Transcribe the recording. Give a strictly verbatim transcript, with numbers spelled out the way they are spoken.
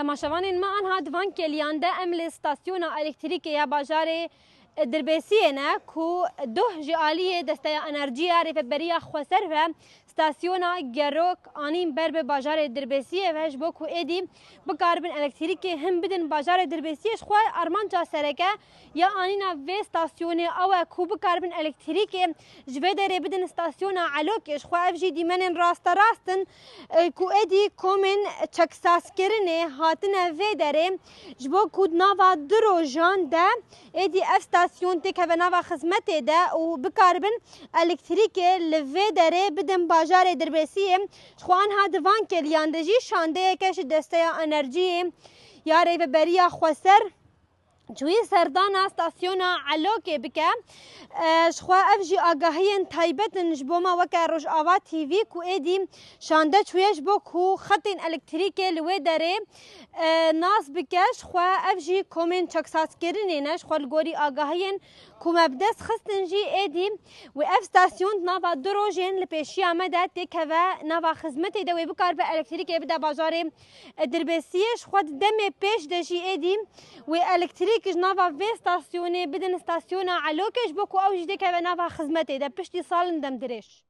Temaşevanên me, anha di van keliyan de em li stasyona elektrîkê ya bajarê Dirbêsiyê ne ku doh ji aliyê Desteya Enerjiya Rêveberiya Xweser ve stasyona Gerok anîn ber bi bajarê Dirbêsiyê ve, ji bo ku êdî bikaribin elektrîkê hin bidin bajarê Dirbêsiyê. Ji xwe armanca sereke ya anîna vê stasyonê ew e ku bikaribin elektrîkê ji vê derê bidin stasyona Elokê. Ji xwe ev jî dîmenên rasterast in, e, ku êdî komên çeksaskirinê hatine vê derê, ji bo ku di nava du rojan de êdî ev stasyon têkeve nava xizmetê de û bikaribin elektrîkê li vê derê bidin bajarê Dirbêsiyê. Ji xwe anha di van keliyan de jî şandeyeke ji Desteya Enerjiyê ya Rêveberiya Xweser çûyî serdana stasyona Elokê bike. E, ji xwe ev jî agahiyên taybet in ji bo me weke Rojava T V ku êdî şande çûye ji bo ku xetên elektrîkê li wê derê, e, nas bike. Ji xwe ev jî komên çeksaskirinê ne, ji xwe li gorî agahiyên ku me bi dest xistin jî êdî wê ev stasyon di nava du rojên li pêşiya me de têkeve nava xizmetê de, wê bikaribe elektrîkê bide bajarê Dirbêsiyê. Ji xwe di demê pêş de jî êdî wê elektrîk ji nava vê stasyonê bidin stasyona Elokê ji bo ku ew jî têkeve nava xizmetê de piştî salin dem dirêj.